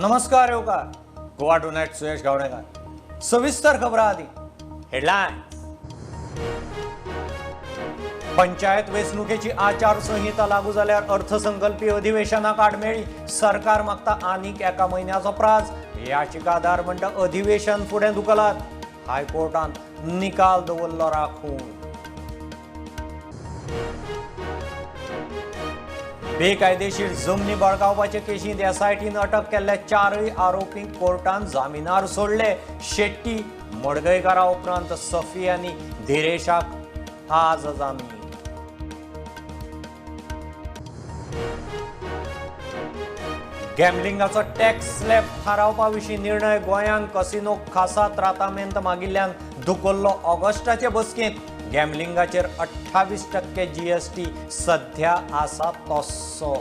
नमस्कार येवकार गोवा टुनायट सुयश गावणेकर. सविस्तर खबरां आदी हेडलायन्स. पंचायत वेंचणुकेची आचारसंहिता लागू जाल्यार अर्थसंकल्पी अधिवेशनाक आडमेळी. सरकार मागता आनीक एका म्हयन्याचो प्राज. याचिकादार म्हणटा अधिवेशन फुडें धुकलात. हायकोर्टान निकाल दवरलो राखून. बेकायदेशीर जमनी बळकावपाचे केशींत एसआयटीन अटक केल्ल्या चारूय आरोपींक कोर्टान जामिनार सोडले. शेट्टी मडगयकारा उपरांत सफी आनी धीरेशाक आज जामीन. गॅम्बलिंगाचो टॅक्स स्लॅब थारावपा विशीं निर्णय गोंयांत कसिनो खासा त्रातामेंत मागिल्ल्यान धुकल्लो. ऑगस्टाचे बसकेंत गॅम्बलिंगाचेर 28% जीएसटी सध्या आसा तस्सो.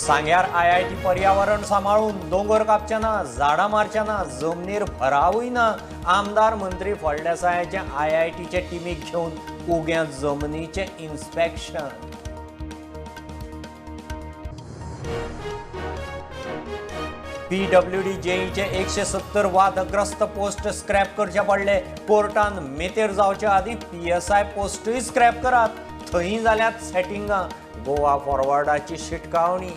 सांग्यार आयआयटी पर्यावरण सांबाळून दोंगर कापचे ना, झाडां मारचे ना, जमनीर भरावूय ना. आमदार मंत्री फळदेसायाचे आयआयटीचे टिमीक घेवन उग्या जमनीचें इन्स्पेक्शन. पीडब्ल्यूडी जेईचे 170 वादग्रस्त पोस्ट स्क्रॅप करचे पडले. कोर्टान मेतेर जावचे आदीं पीएसआय पोस्टूय स्क्रॅप करात. थंय जाल्यात सेटिंगां. गोवा फॉरवर्डाची शिटकावणी.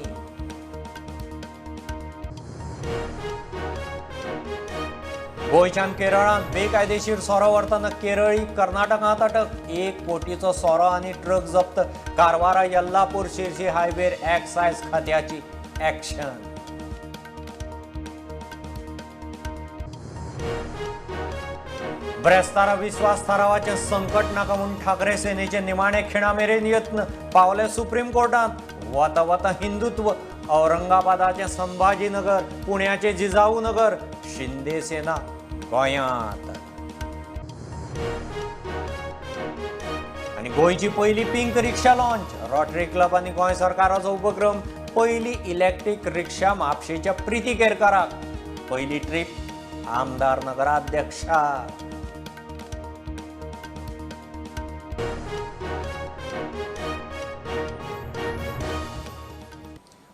गोंयच्यान केरळांत बेकायदेशीर सोरो व्हरतना केरळी कर्नाटकांत अटक. 1 कोटीचो सोरो आनी ट्रक जप्त. कारवारा यल्लापूर शिरशी हायवेर एक्सायज खात्याची ऍक्शन. ब्रेस्तारा विस्वास थारावाचें संकट नाका म्हूण ठाकरे सेनेचे निमाणे खिणा मेरेन यत्न. पावले सुप्रीम कोर्टांत. वता वता हिंदुत्व. औरंगाबादाचें संभाजीनगर, पुण्याचें जिजाऊनगर. शिंदे सेना गोंयांत. आनी गोंयची पयली pink rickshaw launch. Rotary club आनी गोंय सरकाराचो उपक्रम. पयली इलेक्ट्रीक रिक्षा म्हापशेच्या प्रिती केरकाराक. पयली ट्रीप आमदार नगराध्यक्षा.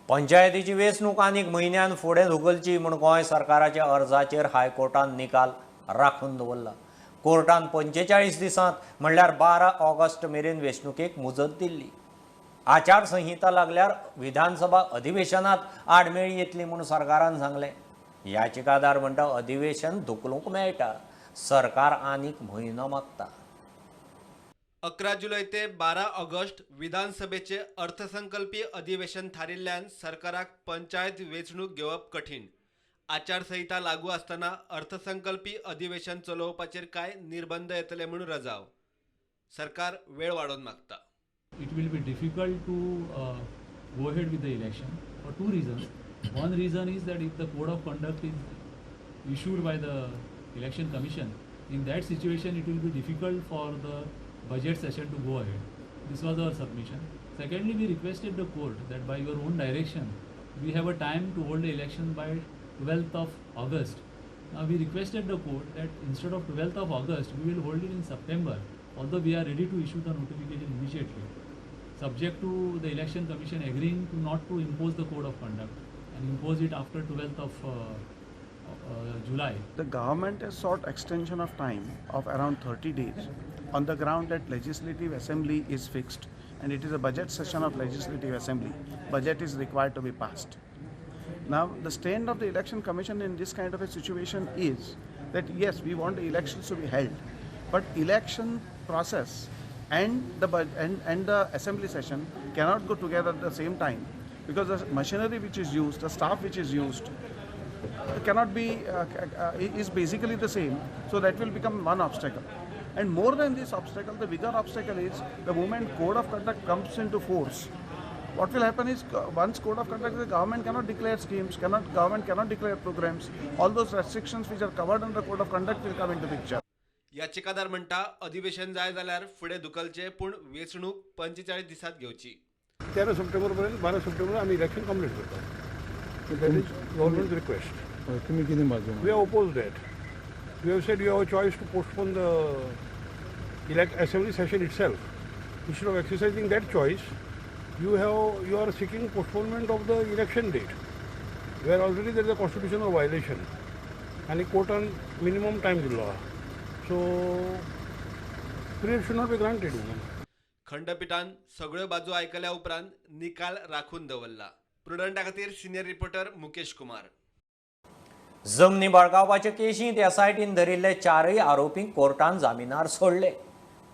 पंचायतीची वेंचणूक आनीक म्हयन्यान फुडें धुकलची म्हूण गोंय सरकाराच्या अर्जाचेर हायकोर्टान निकाल राखून दवरला. कोर्टान 45 दिसांत म्हणल्यार 12 ऑगस्ट मेरेन वेंचणुकेक मुजत दिल्ली. आचारसंहिता लागल्यार विधानसभा अधिवेशनात आडमेळी येतली म्हूण सरकारान सांगलें. याचिकादार म्हणटा अधिवेशन धुकलूंक मेळटा. सरकार आनीक म्हयनो मागता. 11 जुलय ते 12 ऑगस्ट विधानसभेचे अर्थसंकल्पीय अधिवेशन थारिल्ल्यान सरकाराक पंचायत वेंचणूक घेवप कठीण. आचारसंहिता लागू आसतना अर्थसंकल्पीय अधिवेशन चलोवपाचेर कांय निर्बंध येतले म्हूण रजाव. सरकार वेळ वाडोवन मागता. It will be difficult to go ahead with the election for two reasons. One reason is that if the code of conduct is issued by the election commission, in that situation it will be difficult for the budget session to go ahead. This was our submission. Secondly, we requested the court that by your own direction, we have a time to hold the election by 12th of August. Now we requested the court that instead of 12th of August, we will hold it in September, although we are ready to issue the notification immediately, subject to the election commission agreeing to not to impose the code of conduct and impose it after 12th of July. The government has sought extension of time of around 30 days on the ground that legislative assembly is fixed and it is a budget session of legislative assembly. Budget is required to be passed. Now the stand of the election commission in this kind of a situation is that yes, we want the elections to be held, but election process and the assembly session cannot go together at the same time, because the machinery which is used, the staff which is used, cannot be is basically the same. So that will become one obstacle. And more than this obstacle, the bigger obstacle is the moment code of conduct comes into force, what will happen is once code of conduct, the government cannot declare schemes, government cannot declare programs. All those restrictions which are covered under code of conduct will come into picture. याचिकादार म्हणटा अधिवेशन जाय जाल्यार फुडें धुकलचें, पूण वेंचणूक 45 दिसांत घेवची. 13 सप्टेंबर पर्यंत 12 सप्टेंबर आमी इलेक्शन कंप्लीट करता. That is government's request. तुम्ही कितें बाजू? We have opposed that. We have said you have a choice to postpone the assembly session itself. Instead of exercising that choice, You are seeking postponement of the election date, where already there is a constitutional violation आनी कोर्टान minimum time दिल्लो आहा. So period should not be granted. खंडपिठान सगळ्यो बाजू आयकल्या उपरांत निकाल राखून दवरला. प्रुडंटा खातीर सिनियर रिपोर्टर मुकेश कुमार. जमनी बळकावपाचे केशींत एसआयटीन धरिल्ले 4 आरोपींक कोर्टान जामिनार सोडले.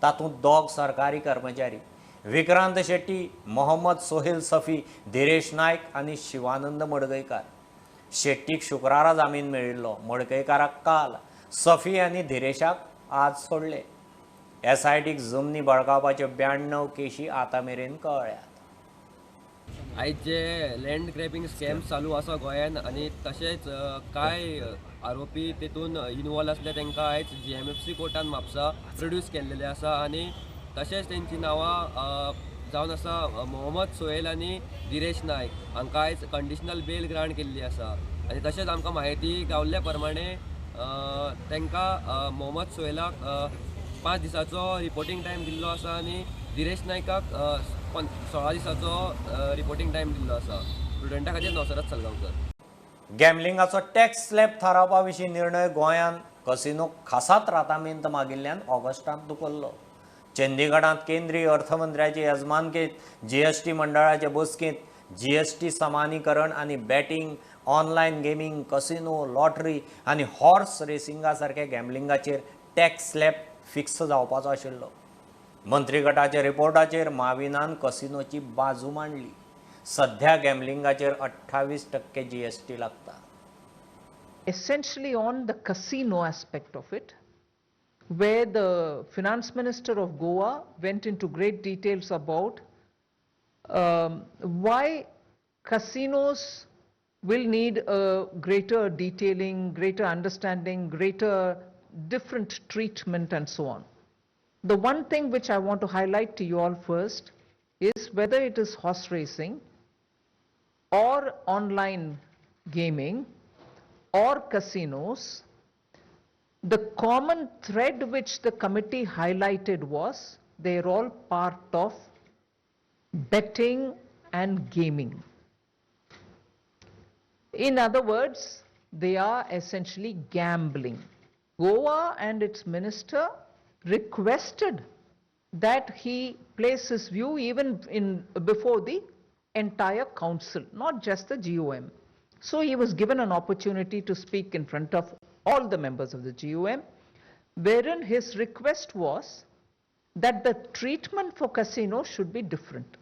तातूंत 2 सरकारी कर्मचारी विक्रांत शेट्टी, मोहम्मद सोहेल सफी, धीरेश नायक आनी शिवानंद मडगयकार. शेट्टीक शुक्रारा जामीन मेळिल्लो, मडकयकाराक काल, सफी आनी धीरेशाक आज सोडले. एसआयटीक जमनी बळकावपाच्यो 92 केशी आतां मेरेन कळ्ळ्यात. आयज जे लँड ग्रॅबिंग स्कॅम चालू आसा गोंयान आनी तशेंच कांय आरोपी तेतून इनवॉल्व आसले तांकां आयज GMFC कोर्टान म्हापसा प्रोड्यूस केल्लेले आसा आनी तशेंच तेंची नांवां जावन आसा मोहम्मद सोहेल आनी दिरेश नायक हांकां आयज कंडिशनल बेल ग्रांट केल्ली आसा. आनी तशेंच आमकां म्हायती गावल्ल्या प्रमाणे तांकां मोहम्मद सोहेलाक 5 दिसाचो रिपोर्टींग टायम दिल्लो आसा आनी दिरेश नायकाक 16 दिसाचो रिपोर्टींग टायम दिल्लो आसा. स्टुडंटा खातीर नवसरत सलगांवकर. गॅमलिंगाचो टॅक्स स्लॅब थारावपा विशीं निर्णय गोंयान कसिनो खासा त्रातामेंत मागिल्ल्यान ऑगस्टांत धुकल्लो. चंदीगडांत केंद्रीय अर्थमंत्र्याचे येजमानकेंत जीएसटी मंडळाचे बसकेंत जीएसटी समानीकरण आनी betting, online gaming, casino, lottery आनी हॉर्स रेसिंगा सारक्या गॅमलिंगाचेर टॅक्स स्लॅब फिक्स जावपाचो आशिल्लो. मंत्रीगटाच्या रिपोर्टाचेर माविनान कसिनोची बाजू मांडली. सध्या गॅमलिंगाचेर 28% जीएसटी लागता. Essentially on the casino aspect of it, where the finance minister of Goa went into great details about why casinos will need a greater detailing, greater understanding, greater different treatment and so on. The one thing which I want to highlight to you all first is whether it is horse racing or online gaming or casinos, the common thread which the committee highlighted was they are all part of betting and gaming. In other words, they are essentially gambling. Goa and its minister requested that he place his view even in before the entire council, not just the GOM. So he was given an opportunity to speak in front of all the members of the GOM, wherein his request was that the treatment for casinos should be different.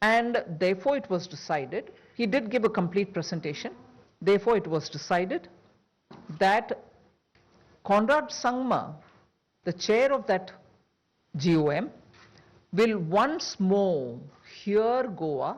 And therefore it was decided, he did give a complete presentation, therefore it was decided that Conrad Sangma, the chair of that GOM, will once more hear Goa.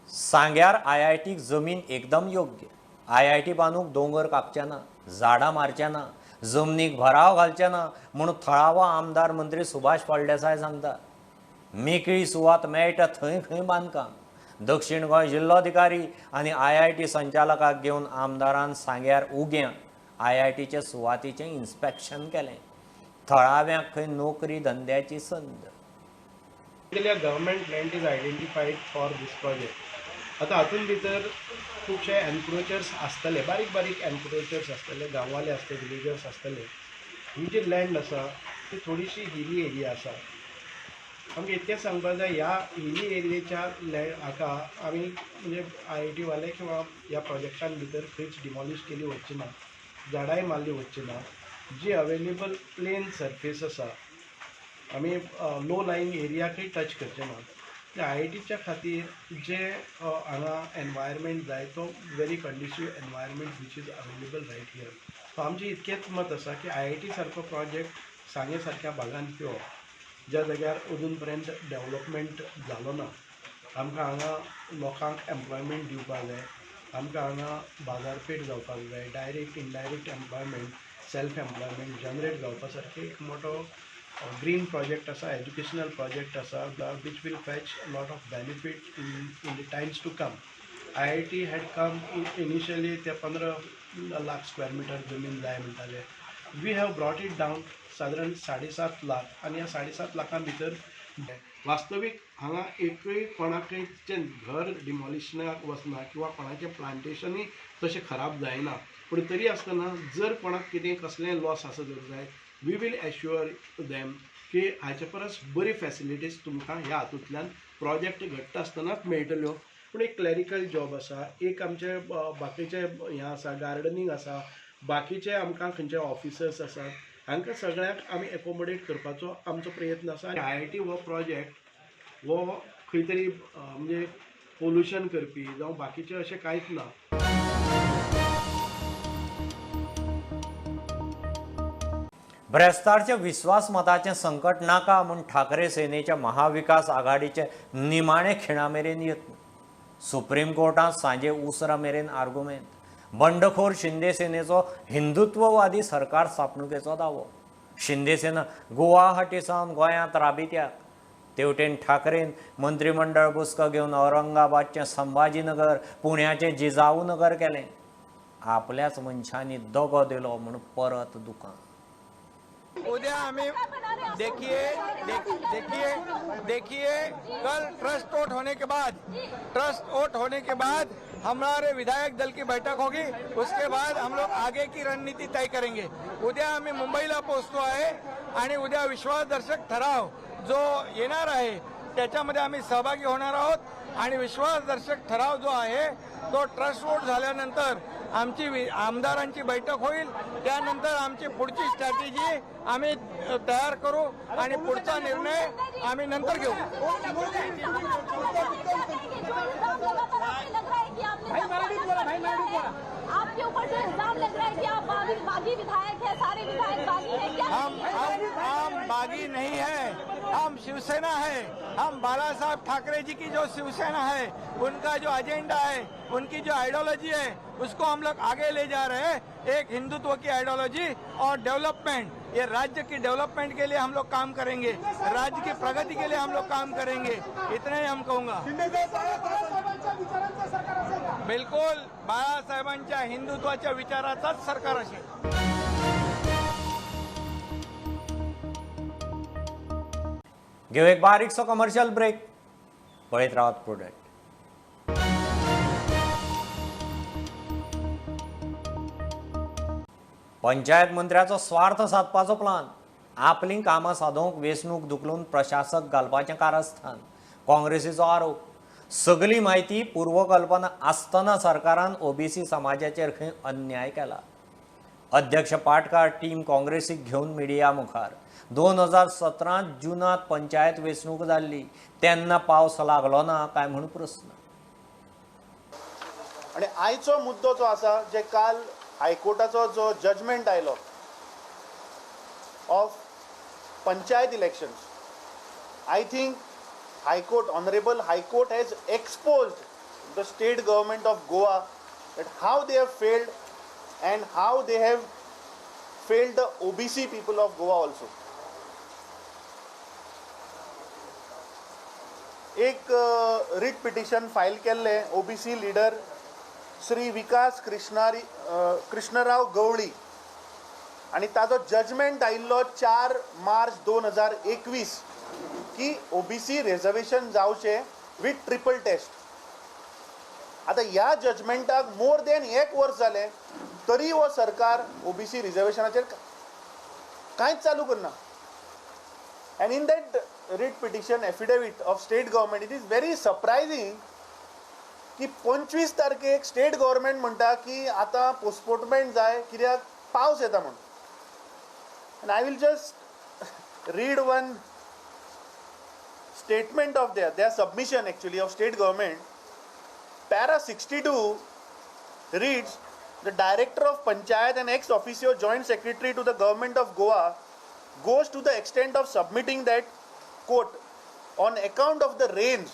सांग्यार आयआयटीक जमीन एकदम योग्य. IIT बांदूंक दोंगर कापचे ना, झाडां मारचे ना, जमनीक भराव घालचे ना म्हूण थळावो आमदार मंत्री सुभाष फळदेसाय सांगता. मेकळी सुवात मेळटा थंय खंय बांदकाम. दक्षिण गोंय जिल्लोधिकारी आनी आयआयटी संचालकाक घेवन आमदारान सांग्यार उग्यां आयआयटीचे सुवातीचें इन्स्पेक्शन केलें. थळाव्यांक खंय नोकरी धंद्याची संद. Government land is identified for this project. आतां हातूंत भितर खुबशे एनक्रोचर्स आसतले, बारीक बारीक एनक्रोचर्स आसतले, गांववाले आसतले, विलेजर्स आसतले. ही जी लँड आसा ती थोडीशी हिली एरिया आसा. आमकां इतकें सांगपाक जाय, ह्या हिली एरियेच्या लँड हाका आमी म्हणजे आयआयटी वाले किंवा ह्या प्रोजेक्टान भितर खंयच डिमॉलिश केली वचची ना, झाडांय मारली वचची ना. जी अवेलेबल प्लेन सर्फेस आसा आमी लो लायींग एरियाकय टच करचे ना. आयआयटीच्या खातीर जे हांगा एनवायरमेंट जाय तो very conducive environment which is available right here. So आमचें इतकेंच मत आसा की आयआयटी सारको प्रोजेक्ट सांगे सारक्या भागान येवप ज्या जाग्यार अजून पर्यंत डेवलपमेंट जालो ना. आमकां हांगा लोकांक एम्प्लॉयमेंट दिवपाक जाय, आमकां हांगा बाजारपेठ जावपाक जाय, direct indirect employment, self employment generate जावपा सारकें एक मोठो ग्रीन प्रोजेक्ट आसा, एज्युकेशनल प्रोजेक्ट आसा, which will fetch lot of benefit in the times to come. IIT had come initially ते 15 लाख स्क्वेअर मिटर जमीन जाय म्हणटाले, We have brought it down सादारण 7.5 लाख आनी ह्या 7.5 लाखां भितर वास्तवीक हांगा एकूय कोणाकयचें घर डिमॉलिशनाक वचना किंवा कोणाचें प्लांटेशनूय तशें खराब जायना, पूण तरी आसतना जर कोणाक कितें कसलें लॉस आसा जर जायत, we will assure them की हाचे परस बरी फॅसिलिटीज तुमकां ह्या हातूंतल्यान प्रोजेक्ट घडटा आसतनाच मेळटल्यो. पूण एक क्लॅरिकल जॉब आसा, एक आमचे बाकीचे हें आसा, गार्डनींग आसा, बाकीचे आमकां खंयचे ऑफिसर्स आसात, हांकां सगळ्यांक आमी एकोमोडेट करपाचो आमचो प्रयत्न आसा. IIT हो प्रोजेक्ट हो खंय तरी म्हणजे पोल्युशन करपी जावं बाकीचें अशें कांयच ना. ब्रेस्तारच्या विस्वासमताचें संकट नाका म्हूण ठाकरे सेनेच्या महाविकास आघाडीचे निमाणे खिणा मेरेन यत्न. सुप्रीम कोर्टांत सांजे उसरा मेरेन आर्गुमेंत. बंडखोर शिंदे सेनेचो हिंदुत्ववादी सरकार स्थापणुकेचो दावो. शिंदे सेना गुवाहाटी सावन गोंयांत राबित्याक. तेवटेन ठाकरेन मंत्रिमंडळ बसका घेवन औरंगाबादचें संभाजीनगर, पुण्याचें जिजाऊनगर केलें. आपल्याच मनशांनी दगो दिलो म्हूण परत दुकान. उद्या आम्ही देखिए देखिए देखिए कल ट्रस्ट वोट होने के बाद, ट्रस्ट वोट होने के बाद हमारे विधायक दल की बैठक होगी, उसके बाद हम लोग आगे की रणनीति तय करेंगे. उद्या आम्ही मुंबईला पोहोचतो आहे आणि उद्या विश्वासदर्शक ठराव जो येणार आहे त्याच्यामध्ये आम्ही सहभागी होणार आहोत आणि विश्वासदर्शक ठराव जो आहे तो ट्रस्ट वोट झाल्यानंतर आमची आमदारांची बैठक होईल, त्यानंतर आमची पुढची स्ट्रॅटेजी आम्ही तयार करू आणि पुढचा निर्णय आम्ही नंतर घेऊ. आपके ऊपर जो इल्जाम लग रहा है कि आप बागी विधायक हैं, सारे विधायक बागी हैं, क्या हम बागी नहीं है, हम शिवसेना है. हम बाला साहब ठाकरे जी की जो शिवसेना है, उनका जो एजेंडा है, उनकी जो आइडियोलॉजी है, उसको हम लोग आगे ले जा रहे हैं. एक हिंदुत्व की आइडियोलॉजी और डेवलपमेंट, ये राज्य की डेवलपमेंट के लिए हम लोग काम करेंगे, राज्य की प्रगति के लिए हम लोग काम करेंगे, इतना ही हम कहूँगा. बिलकुल बाळासाहेबांच्या हिंदुत्वाच्या विचाराचाच सरकार असेल. घेऊ एक बारीकसो कमर्शियल ब्रेक. पळयत रावात प्रुडंट. पंचायत मंत्र्याचो स्वार्थ सादपाचो प्लान. आपलीं कामां सादोवंक वेंचणूक धुकलून प्रशासक घालपाचें कारस्थान. काँग्रेसीचो आरोप. सगली म्हायती पूर्वकल्पना आसतना सरकारान ओबीसी समाजाचेर खंय अन्याय केला. अध्यक्ष पाटकार टीम काँग्रेसीक घेवन मिडिया मुखार. 2017 जुनांत पंचायत वेंचणूक जाल्ली तेन्ना पावस लागलो ना काय म्हूण प्रस्न. आनी आयचो मुद्दो जो आसा, जे काल हायकोर्टाचो जो जजमेंट आयलो of panchayat elections, I think high court, honourable high court has exposed the state government of Goa that how they have failed and how they have failed the OBC people of Goa also. एक writ petition file केल्लें OBC leader Shri विकास कृष्णराव गवळी आनी ताजो judgement आयिल्लो 4 मार्च 2021 की OBC reservation जावचें with triple taste. आतां ह्या जजमेंटाक मोर देन 1 वर्स जालें तरी हो सरकार ओबीसी रिजर्वेशनाचेर कांयच चालू करना. And in that writ petition affidavit of state government, it is very surprising की 25 तारखेक स्टेट गव्हर्मेंट म्हणटा की आतां पोस्टपोनमेंट जाय कित्याक पावस येता म्हूण. And I will just read one statement of their submission actually of state government. Para 62 reads, the director of panchayat and ex officio joint secretary to the government of Goa goes to the extent of submitting that, quote, on account of the rains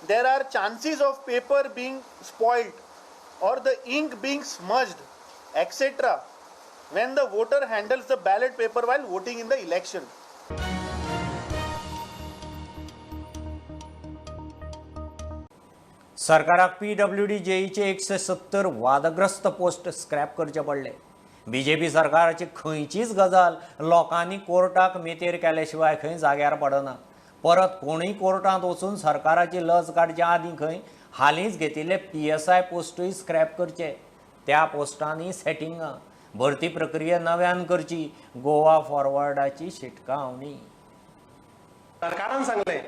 there are chances of paper being spoiled or the ink being smudged, etc. when the voter handles the ballot paper while voting in the election. सरकाराक PWD जेईचे 170 वादग्रस्त post scrap करचे पडले. BJP सरकाराची खंयचीच गजाल लोकांनी कोर्टाक मेतेर केले शिवाय खंय जाग्यार पडना. परत कोणूय कोर्टांत वचून सरकाराची लज काडच्या आदीं खंय हालींच घेतिल्ले PSI पोस्टूय स्क्रॅप करचे. त्या पोस्टांनी सेटिंगां, भरती प्रक्रिया नव्यान करची, गोवा फॉरवर्डाची शिटकावणी. सरकारान सांगलें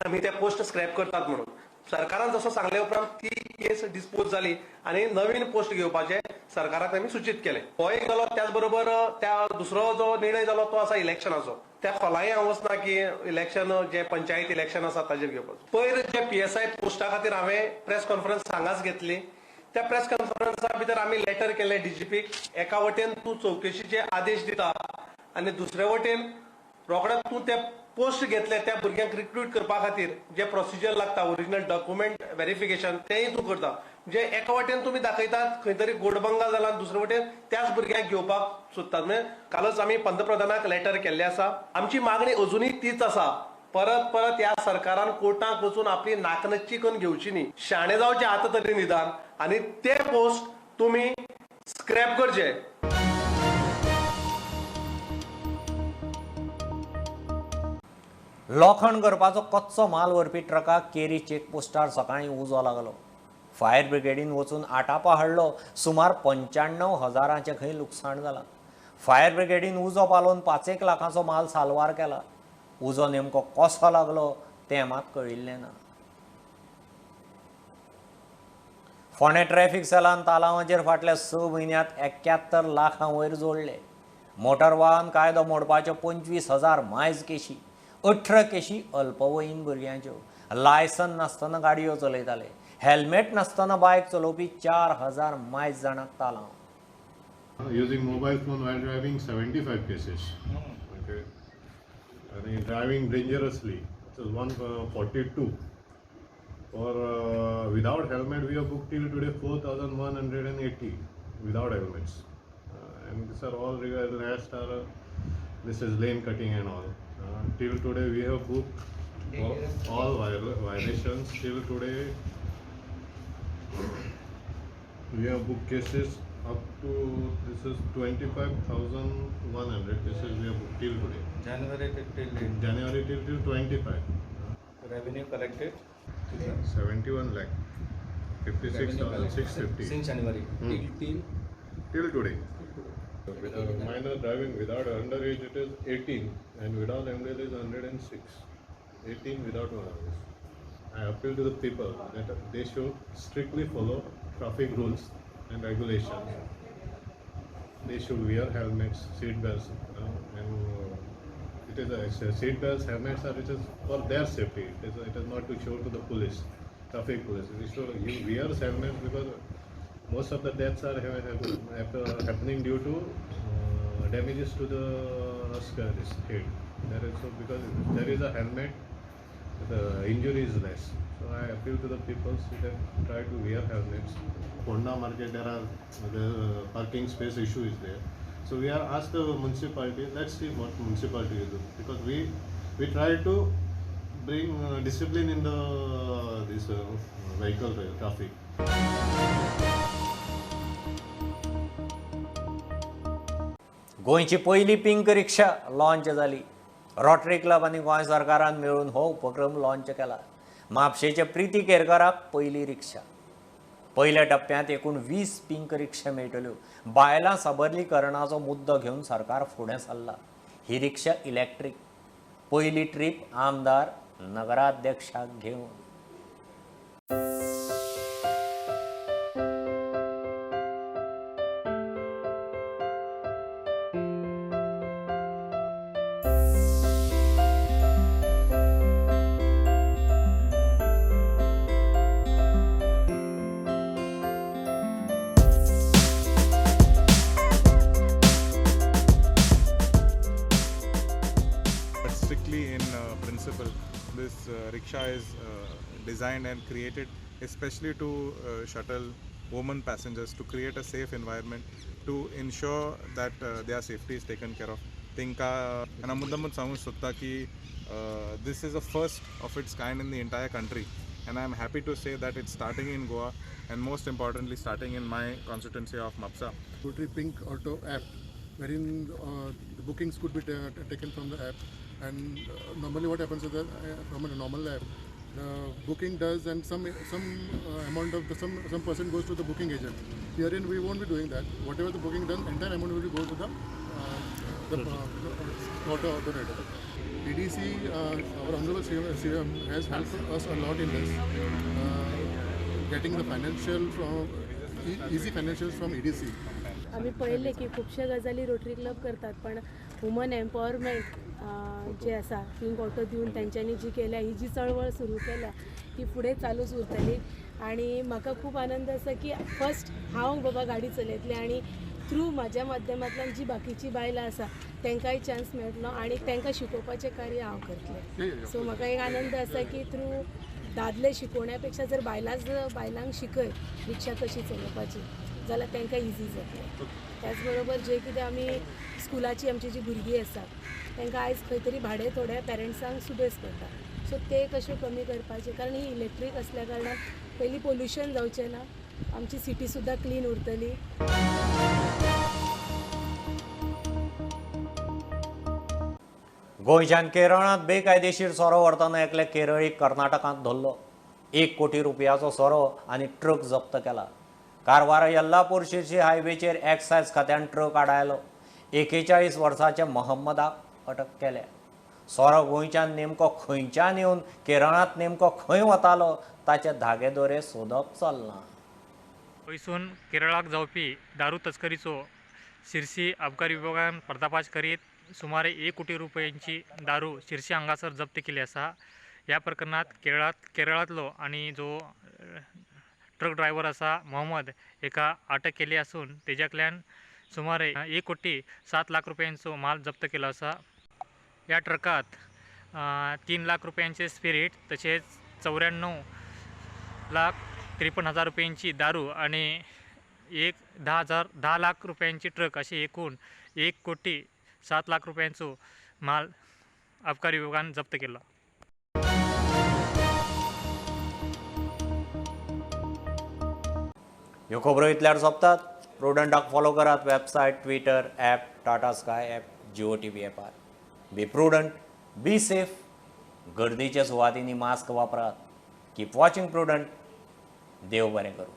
आमी ते पोस्ट स्क्रॅप करतात म्हणून. सरकारान जसो सांगले उपरांत ती केस डिस्पोज जाली आनी नवीन पोस्ट घेवपाचे सरकाराक आमी सूचित केले. हो एक जालो. त्याच बरोबर त्या दुसरो जो निर्णय जालो तो आसा इलेक्शनाचो. त्या खोलाय हांव वचना की इलेक्शन जे पंचायत इलेक्शन आसा ताजेर घेवपाचो. पयर जे PSI पोस्टा खातीर हांवें प्रेस कॉन्फरन्स हांगाच घेतली. त्या प्रेस कॉन्फरन्सा भितर आमी लेटर केलें डीजीपीक. एका वटेन तूं चवकशीचे आदेश दिता आनी दुसरे वटेन रोखडेच तूं ते पोस्ट घेतले त्या भुरग्यांक रिक्रूट करपा खातीर जे प्रोसिजर लागता, ओरिजिनल डॉक्युमेंट व्हेरिफिकेशन तेंय तूं करता. म्हणजे एका वटेन तुमी दाखयतात खंय तरी गोडबंगा जाला, दुसरे वटेन त्याच भुरग्यांक घेवपाक सोदतात. म्हणजे कालच आमी पंतप्रधानाक लेटर केल्लें आसा. आमची मागणी अजुनूय तीच आसा. परत परत ह्या सरकारान कोर्टाक वचून आपली नाकनच्ची करून घेवची न्ही. शाणे जावचे आतां तरी निदान आनी ते पोस्ट तुमी स्क्रॅप करचे. लोखण करपाचो कच्चो माल व्हरपी ट्रकाक केरी चेकपोस्टार सकाळीं उजो लागलो. फायर ब्रिगेडीन वचून आटापा हाडलो. सुमार 95,000 खंय लुकसाण जालां. फायर ब्रिगेडीन उजो पालोवन 5-1 लाखांचो माल साल्वार केला. उजो नेमको कसो लागलो तें मात कळिल्लें ना. फोंडें ट्रॅफिक सेलान तालावांचेर फाटल्या 6 म्हयन्यांत 71 लाखां वयर जोडले. मोटर वाहन कायदो मोडपाच्यो 25,000 मायज केशी, 18 केशी अल्पवयीन भुरग्यांच्यो. लायसन नासतना गाडयो चलयताले, हेल्मेट नासतना बायक चलोवपी 4,000 मायज जाणांक तालांव. Using mobile phone while driving 75 cases. Okay. And driving dangerously, it is 142. For without helmet, we have booked till today 4,180 without helmets. And these are all the rest are this is lane cutting and all. Till today we have booked all violations. Till today we have booked cases up to this is 25,100 cases we have booked till today. January till January till 25. Revenue collected 71 lakh 56,650 since January till today. With a minor driving without underage it is 18 and without MDL is 106. 18 without underage. I appeal to the people that they should strictly follow traffic rules and regulations. They should wear helmets, seat belts, and it is a seat belts, helmets are it is for their safety. It is not to show to the police, traffic police. You should you wear helmets because most of the deaths are happening due to damages to the head. There is so because there is a helmet, the injury is less. So I appeal to the people that try to wear helmets. Ponda market there are the parking space issue is there. So we are asked the municipality. Let's see what municipality will do, because we try to bring discipline in the this vehicle traffic. गोंयची पयली pink रिक्षा launch जाली. Rotary club आनी गोंय सरकारान मेळून हो उपक्रम launch केला. म्हापशेच्या प्रिती केरकराक पयली रिक्षा. पयल्या टप्प्यांत एकूण 20 पिंक रिक्षा मेळटल्यो. बायलां सबलीकरणाचो मुद्दो घेवन सरकार फुडें सरला. ही रिक्षा इलेक्ट्रीक. पयली ट्रीप आमदार नगराध्यक्षाक घेवन. This rickshaw is designed and created especially to shuttle women passengers, to create a safe environment, to ensure that their safety is taken care of. Tinka and मुद्दामून सांगूंक सोदता की this is the first of its kind in the entire country. And I am happy to say that it's starting in Goa and most importantly starting in my constituency of Mapsa. Rotary Pink Auto app, wherein the bookings could be taken from the app, and normally what happens is that from a normal app, the booking does and some amount of the some percent goes to the booking agent. Herein we won't be doing that. Whatever the booking done, entire amount will go to the auto rider. EDC, our Honorable CM has helped us a lot in this, getting the financial from easy financials from EDC. आमी पळयलें की खुबशे गजाली rotary club करतात, पण woman empowerment जे आसा pink auto दिवन तेंच्यांनी जी केल्या, ही जी चळवळ सुरू केल्या ती फुडें चालूच उरतली. आनी म्हाका खूब आनंद आसा की फर्स्ट हांव बाबा गाडी चलयतलें आनी थ्रू म्हाज्या माध्यमांतल्यान जी बाकीची बायलां आसा तांकांय चान्स मेळटलो आनी तांकां शिकोवपाचें कार्य हांव करतलें. सो म्हाका एक आनंद आसा की थ्रू दादले शिकोवण्या पेक्षा जर बायलांक शिकयत रिक्षा कशी चलोवपाची जाल्यार तांकां इजी जातलें. त्याच बरोबर जे कितें आमी स्कुलाची आमची जी भुरगीं आसा तांकां आयज खंय तरी भाडें थोड्या पेरंट्सांक सुबेज पडटा, सो ते कशें कमी करपाचें, कारण ही इलेक्ट्रीक आसल्या कारणान पयलीं पोल्युशन जावचें ना, आमची सिटी सुद्दां क्लीन उरतली. गोंयच्यान केरळांत बेकायदेशीर सोरो व्हरतना एकल्या केरळीक कर्नाटकांत धरलो. 1 कोटी रुपयाचो सोरो आनी ट्रक जप्त केला. कारवार यल्लापूर शिरशी हायवेचेर एक्सायज खात्यान ट्रक आडायलो. 41 वर्साच्या मोहम्मदाक अटक केल्या. सोरो गोंयच्यान नेमको खंयच्यान येवन केरळांत नेमको खंय वतालो ताचे धागे दोरे सोदप चल्लां. पयसून केरळाक जावपी दारू तस्करीचो शिरसी अबकारी विभागान पर्दाफाश करीत सुमारे 1 कोटी रुपयांची दारू शिरसी हांगासर जप्त केली आसा. ह्या प्रकरणांत केरळांतलो आनी जो ट्रक ड्रायव्हर आसा मोहम्मद हेका अटक केली आसून तेज्याकल्यान सुमारे 1 कोटी 7 लाख रुपयांचो माल जप्त केलो आसा. ह्या ट्रकांत 3 लाख रुपयांचे स्पिरीट तशेंच 94,53,000 रुपयांची दारू आनी 10 लाख रुपयांची ट्रक अशी एकूण 1 कोटी 7 लाख रुपयांचो माल अबकारी विभागान जप्त केला. ह्यो खबरो इतल्यार सोंपतात. प्रुडंटाक फॉलो करात website, Twitter, app, Tata Sky app, Jio TV ॲपार. Be prudent, be safe. गर्दीच्या सुवातींनी मास्क वापरात. Keep watching Prudent. देव बरें करूं.